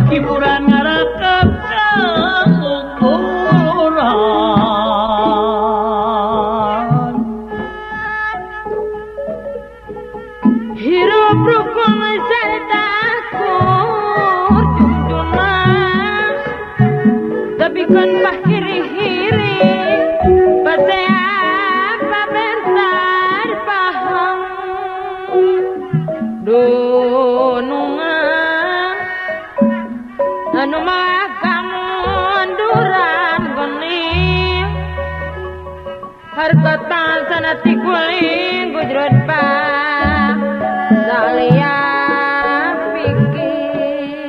Hiburan ngarakep ukuran hirup rukun serta akur junjunan tapi kan pahiri-hiri apa bentar paham dunungan anu makamunduran goni harkatan sanati kuling gujrot pa salia pikir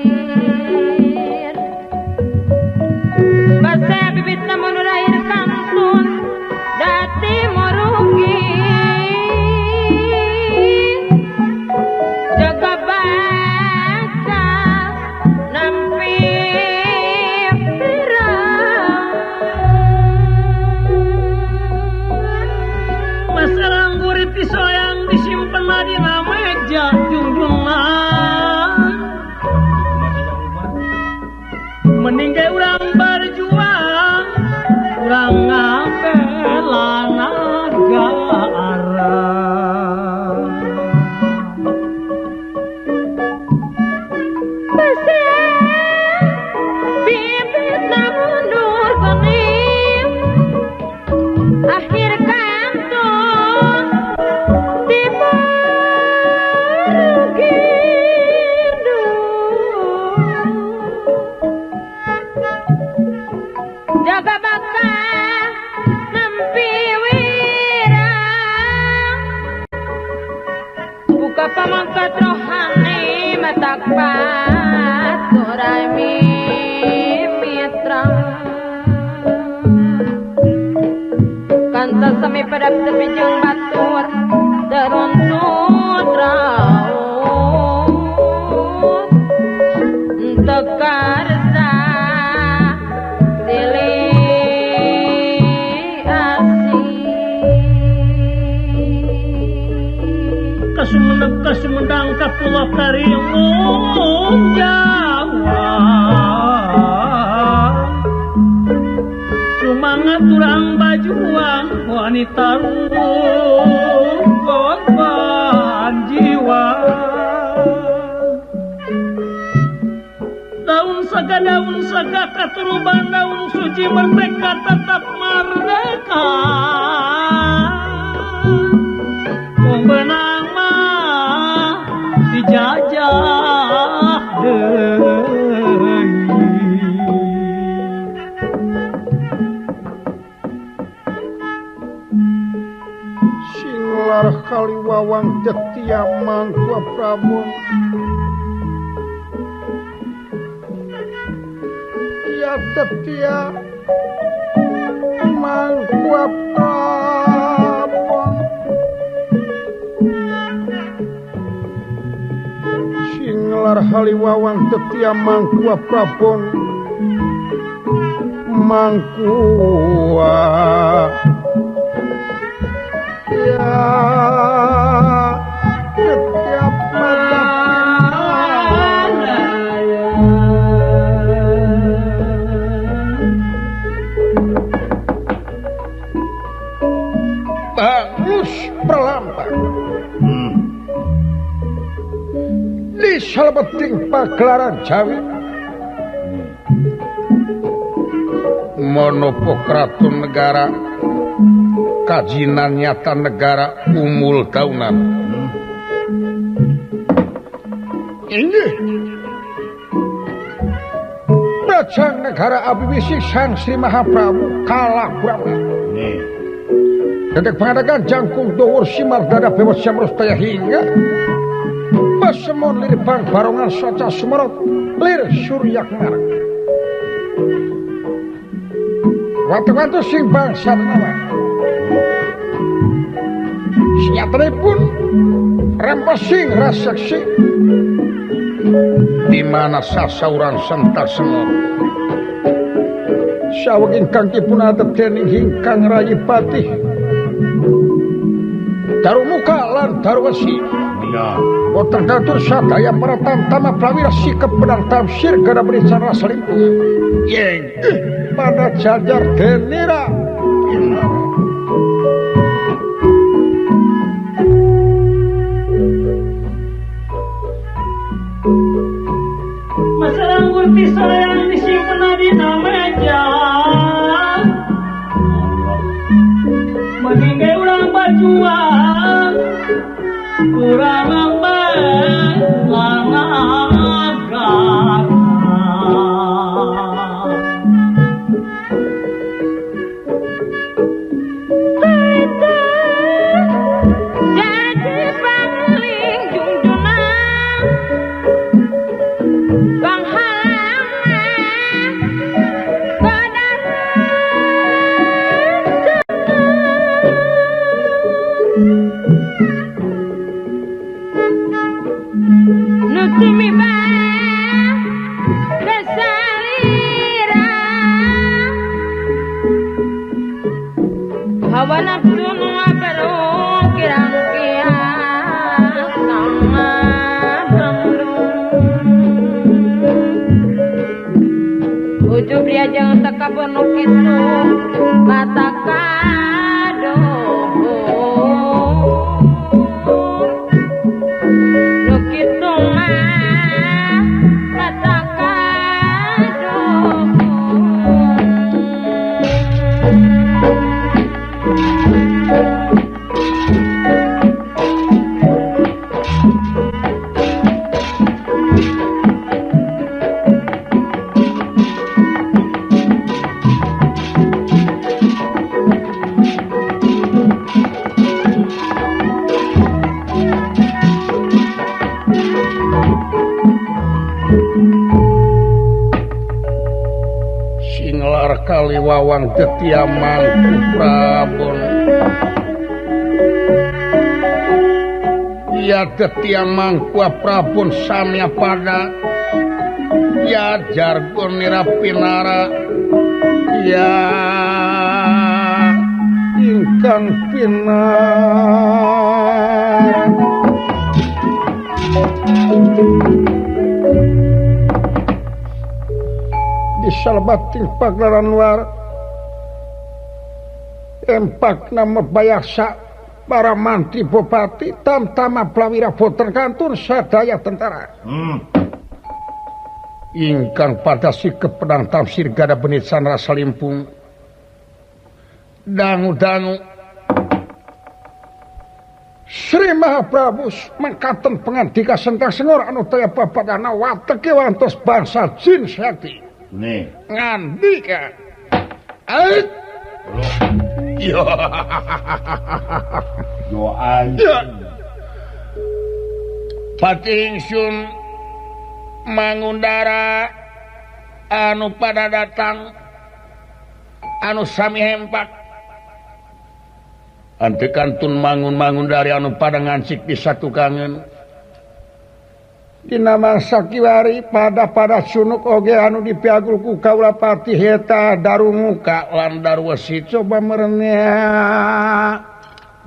basa bibit namun lahir kantun dati murugi jaga baca nampi Soyang disimpen dina meja junjungan mending ge urang berjuang urang ngabela nagara. Bibit mundur kuning akhir kantun jaga baka nampi wirang buka pamangkat rohani matak paturai mitra kantos sami pedap tepi jeung batur teruntut raut tekarsa silih asih Kasumenep kasumedang ka Pulau Karimun Jawa sumangat urang bajuang wanita korban jiwa daun saga katuruban daun suci merdeka tetap merdeka benang mah dijajah deui. Singlar kaliwawang tetia mangkua Prabon ya tetia mangkua Prabon singlar haliwawang tetia mangkua Prabon mangkua ya setiap mata bagus perlambat di salebeting pagelaran Jawi menapa kraton negara Kajinan nyata negara umul taunan. Inggih. Bajang negara abdi wisik Sang Sri Mahaprabu kalah Brahma. Dedek pangadagan jangkung dhuwur simar dada bewot samrostaya hingga pasemon lir bang barongan saca sumerot lir surya kemara. Watu-watu sing bangsa nawa. Senyatanipun rempesing raseksi di mana sasauran sentak sengor. Saweg ingkang dipun adep dening ingkang rayi patih Darumuka lan Darwesi. Boten katur sadaya para tamtama prawira sikep pedang tamsir gada berican rasa limpung. Yengkih pada jajar denira. Masalah ngurti sayang disimpen dina meja. Meninggal urang bajuan kurang Wawang Detia Mangku Prabon. Ya Detia Mangku Prabon samya pada ya jargon nira pinara ya ingkang pinara. Disalebating pagelaran luar empak nama bayaksa para mantri bupati tamtama prawira boten kantun sadaya tentara. Ingkang pada sikep pedang tamsir gada benit sanrasa limpung dangu-dangu Sri Mahaprabu mangkaten pangandika sentang sengor anu taya bapadana wateke wantos bangsa jin sakti. Nih. Ngandika. Ait. Yo. Doa. Pati ingsun mangundara anu pada datang anu sami hempak. Ante kantun mangun-mangun dari anu pada ngancik di satu kangen. Dina mangsa kiwari pada sunuk oge anu dipiagul ku kaula patih eta Darumuka lan Darwesi coba merenya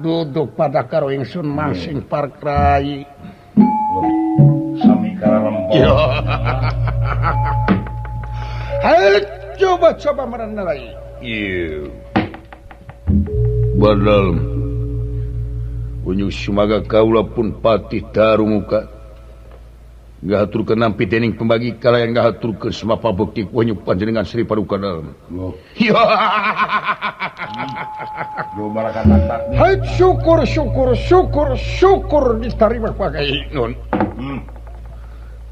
duduk pada karo ingsun mangsing parkrai sami kararempo. Hai coba merenya lagi. Ieu badal unjuk sumaga kaula pun patih Darumuka Ngahaturkeun nampi dening pembagi kalayan ngahaturkeun semapa bukti wanyu panjenengan Sri Paduka Dalem. Hai syukur syukur syukur syukur diterima pakai nun.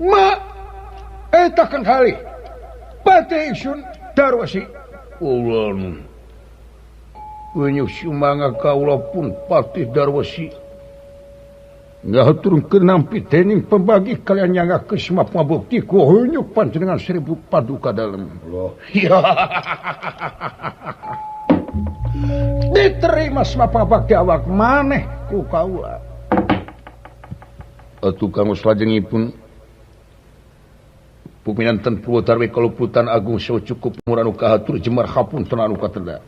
Ma eta kan kali pate ingsun Darwasi. Allah nun. Wanyu sumangga kaula pun Patih Darwasi. Ngahaturkeun nampi dening pembagi kalian nyanggakeun semapa bukti ku hunyu panjenengan Sri Paduka Dalem. Diterima semapa bakti awak maneh ku kaula. Atuh kanggo salajengipun puminanten Purwodarwi kaluputan agung saha cukup murah anu kahatur jemar hapunten anu kateda.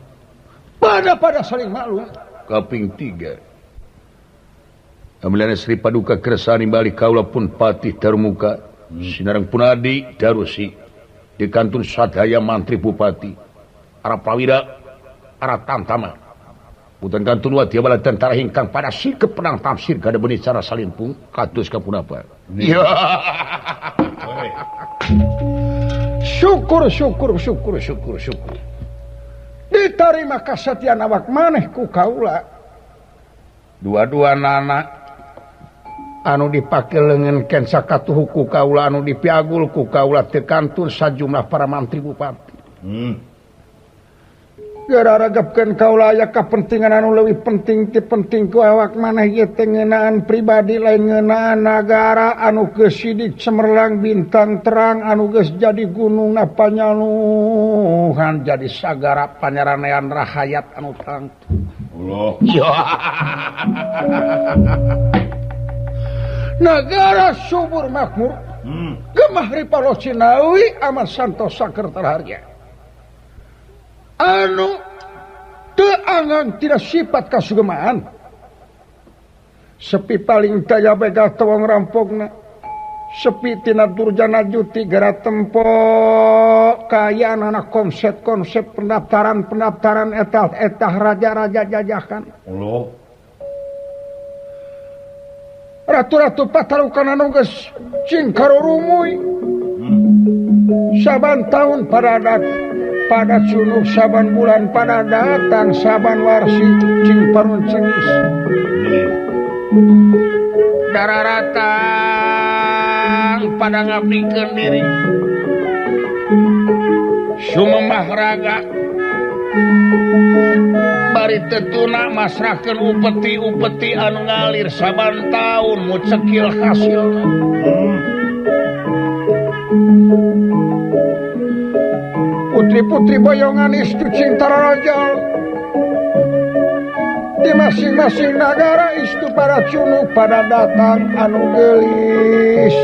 Pada saling maklum kaping 3. Amilana Sri Paduka kersa nimbali kaula pun Patih Darmuka sinareng punadi Darusi di kantun sadaya mantri bupati ara prawira ara tantama putan kantun wadya bala tentara ingkang pada sikep pedang tamsir gada benih cara salimpung kados kapunapa. Syukur syukur syukur syukur syukur diterima kasatian awak maneh ku kaula. Dua-dua nana anu dipake leungeun ken sakatuhu ku kaula anu dipiagul ku kaula teu kantun sajumlah para mantri bupati. Gara ragapkeun kaula aya kapentingan anu leuwih penting ti penting ku awak maneh ieu teh ngeunaan pribadi lain ngeunaan nagara anu geus sidik cemerlang bintang terang anu geus jadi gunungna panyaluhan jadi sagara panyaranean rahayat anu tangtu. Allah. Nagara subur makmur, gemah ripalo cinawi aman santosa kertarharja. Anu teu angang tidak sifat kasugemaan. Sepi paling daya begal tewong rampogna. Sepi tina durjana juti gara tempo kaya anak konsep-konsep pendaftaran-pendaftaran etah raja-raja jajahan. Allah. Ratu-ratu patarukan anu geus cing karurumuy. Saban tahun pada pada cunuk, saban bulan pada datang, saban warsi cing parun cengis. Dararatang pada ngabdikeun diri. Sumemah raga bari tetuna masrahkeun upeti-upeti anu ngalir saban taun mucekil hasilna. Putri-putri boyongan istu cinta rajal di masing-masing nagara istu para cunuk pada datang anu geulis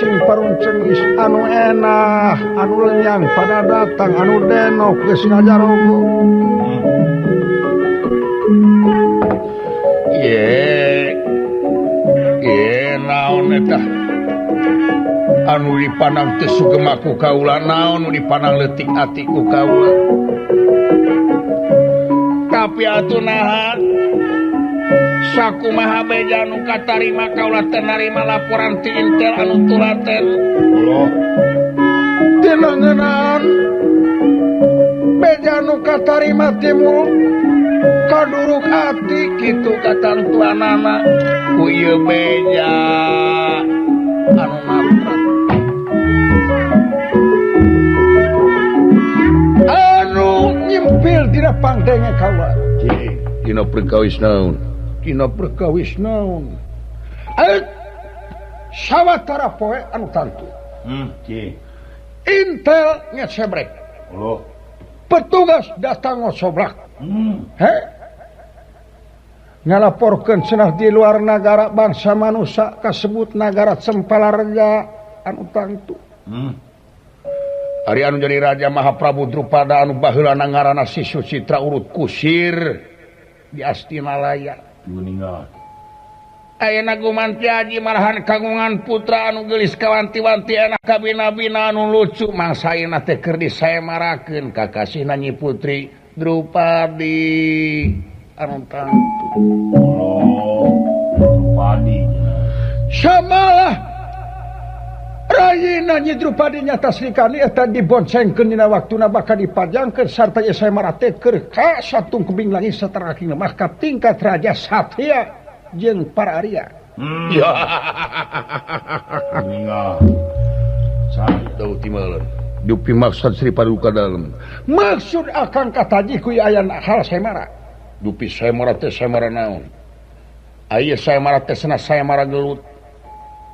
cing parun cengis anu enak anu lenyang pada datang anu denok geus ngajarogo. Ye ye naon eta anu dipandang teu sugema ku kaula, naon nu dipandang leutik ati ku kaula. Tapi atuh naha sakumaha beja nu katarima kaula teu narima laporan ti Intel anu tulaten. Allah. Dina ngeunaan beja nu katarima timur kaduruk ati kitu katantuanana ku ieu beja anu maprat anu nyimpil dina pangdenge kaula. Dina perkawis naon? Dina perkawis naon? Sawatara poe anu tangtu. Intel ngecebrek. Allah. Petugas datang ngosoblak. He? Ngalaporkeun cenah di luar nagara bangsa manusia kasebut nagara Cempalareja anu tangtu. Ari anu jadi raja Mahaprabu Drupada anu baheula ngaranna Si Sucitra urut kusir di Astinalaya. Guningan. Ayeuna gumanti aji marahan kagungan putra anu geulis kawanti-wanti enak kabina-bina anu lucu mangsaina teh keur disaemarakeun ka kasihna Nyi Putri Drupadi anu tangtu. Oh, Drupadi. Samalah Ayeuna Nyi Drupadi nyata Srikandi eta diboncengkeun dina waktuna bakal dipajangkeun sarta ieu Semara teh keur ka satungkebing langit satara king mah ka tingkat raja Satya jeung para Arya. Ya. Dupi maksud Sri Paduka Dalem. Maksud akang kataji ku aya hal Semara. Dupi Semara teh Semara naon? Aya Semara teh cenah Semara gelut.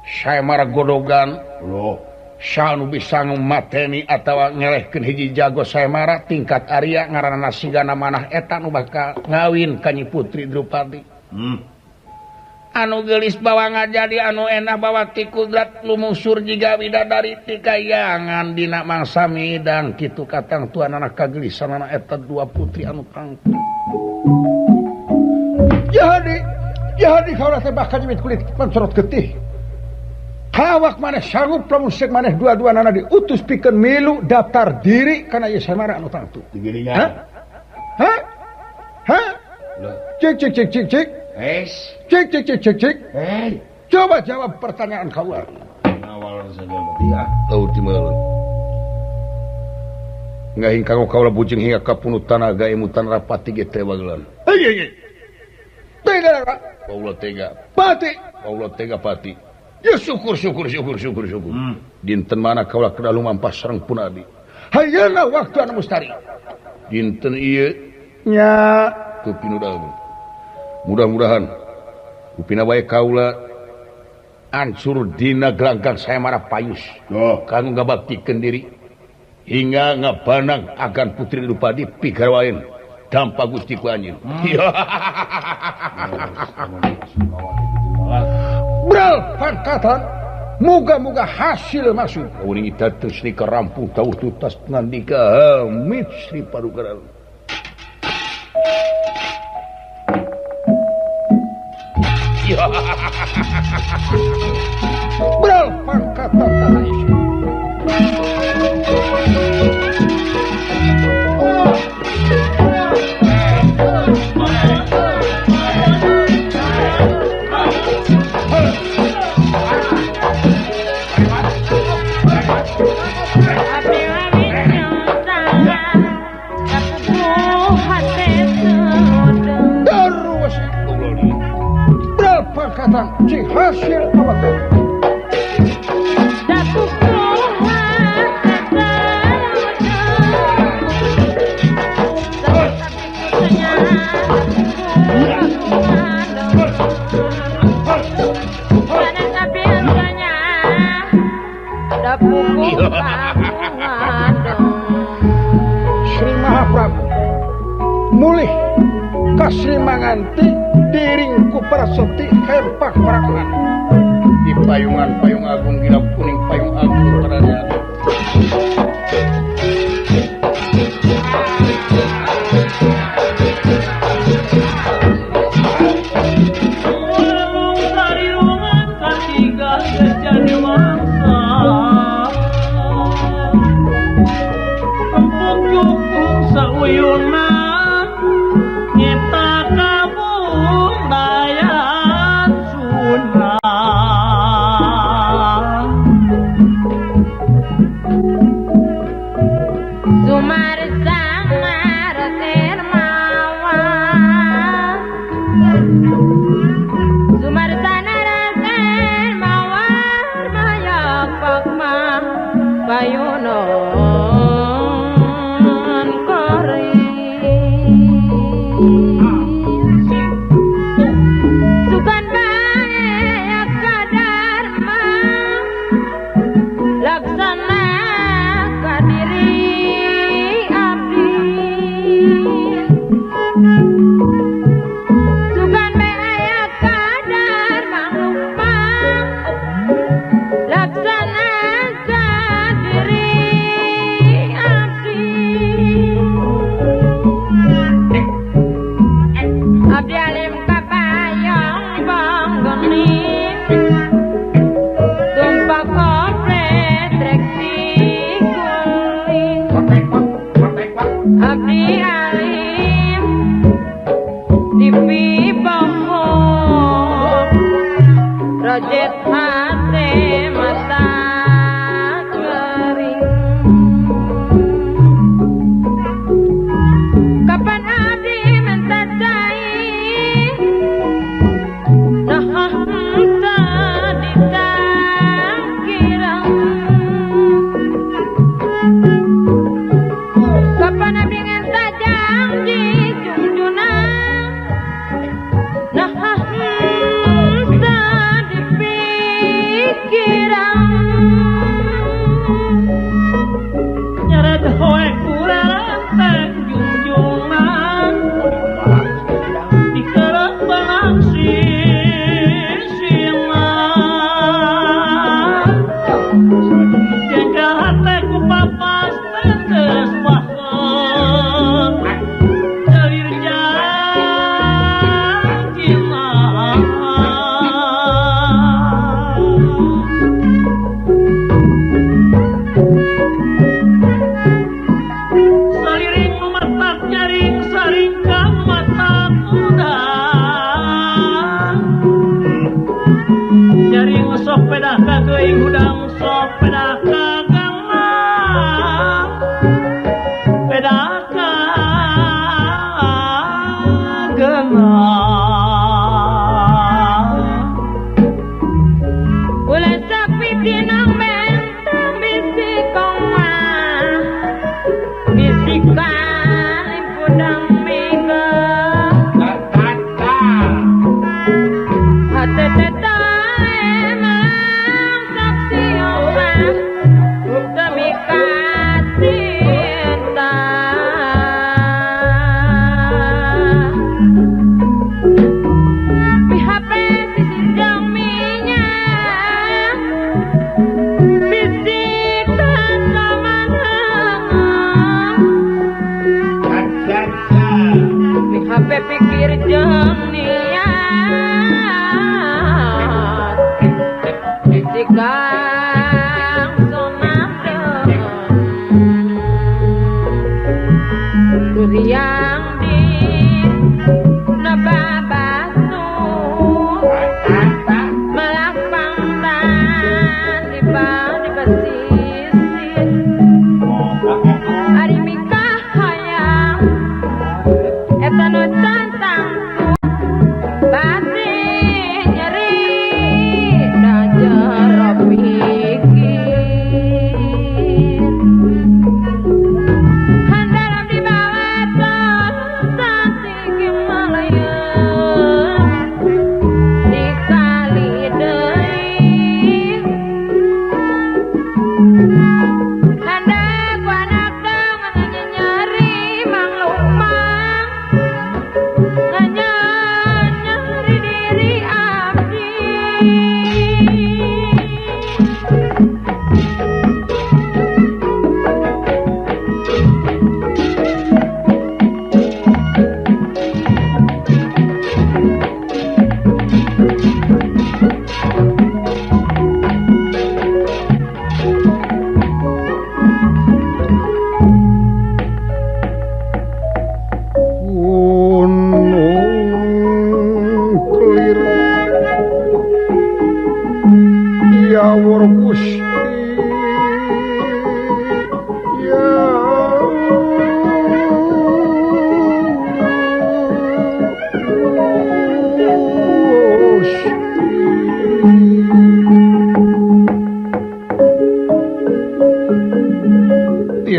Semara godogan. Loh, saha nu bisa mateni atawa ngelehkeun hiji jago Semara tingkat Arya ngaranna Sigana Manah eta nu bakal ngawin ka Nyi Putri Drupadi. Anu geulis bawa ngajadi anu enah bawa ti kudrat lumusur jiga widadari ti kayangan dina mangsa midang kitu katang tuanana kagelisanana eta dua putri anu tangtu. Jadi kaula teh bakal nyimit kulit pancorot getih. Kawak maneh sanggup lamun seuk maneh dua-duanana diutus pikeun milu daftar diri kana ieu Semara anu tangtu. Digiringan. Hah? Hah? Cik cik cik cik cik. Cik cik cik cik cik. Hey. Coba jawab pertanyaan kaula. Awal saja mati ah. Tahu di mana? Ngahing kanggo kaula bujeng hingga ka punut tanaga emutan rapati ge teh bagelan. Hei hei. Tega kaula tega. Pati. Kaula tega pati. Ya syukur syukur syukur syukur syukur. Dinten mana kaula kedah lumampah sareng punadi. Hayeuna waktu anu mustari. Dinten ieu nya ku pinudaun. Mudah-mudahan kupina bae kaula ancur dina gelanggang Semara payus. Oh. Kanggo ngabaktikeun diri hingga ngabanang agan Putri Drupadi pigarwaeun dampa Gusti ku anjeun. Bral pangkatan muga-muga hasil masuk. Uning ita terus ni kerampung tau tutas ngandika hamid Sri Paduka Dalem. Bral pangkatan tanah isu. Pangkatan cing hasil awak. Sri Mahaprabu mulih ka Sri Manganti diring ku Praseti hempak parakan di payungan payung agung gilap kuning payung agung kerajaan. Sugan bae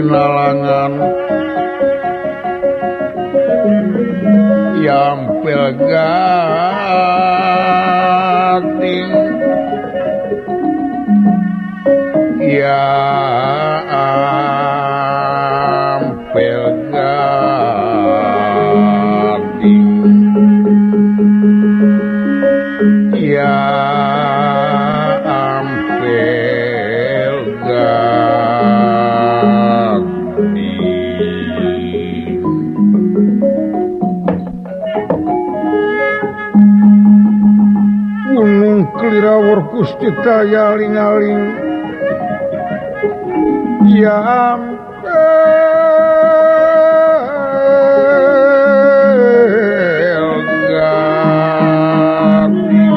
Pinalangan Yampil gating Ya ampil gating Ya ampil gating. Gunung Klirawur Gusti Daya aling-aling Ya ampel gating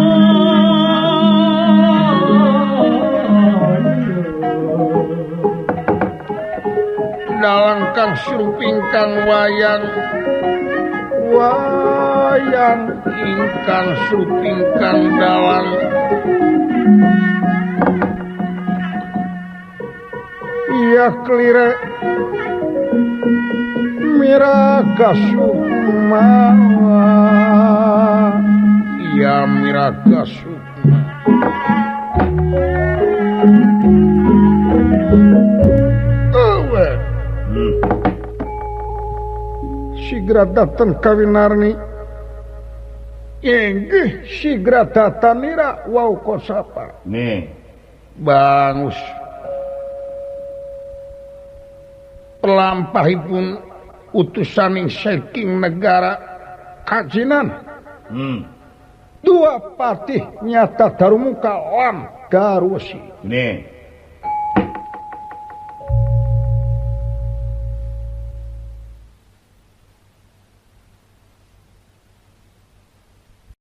Dalang kang surupingkang wayang wayang ingkang surupingkang dalang Iya klire miraga sukma Iya miraga sukma. Ewe Sigra datang kawinarni Inggih sigra datanira wau kosapa Nih Bangus pelampahipun utusaning saking negara kajinan. Dua patih nyata darumuka lan Darwesi. Nih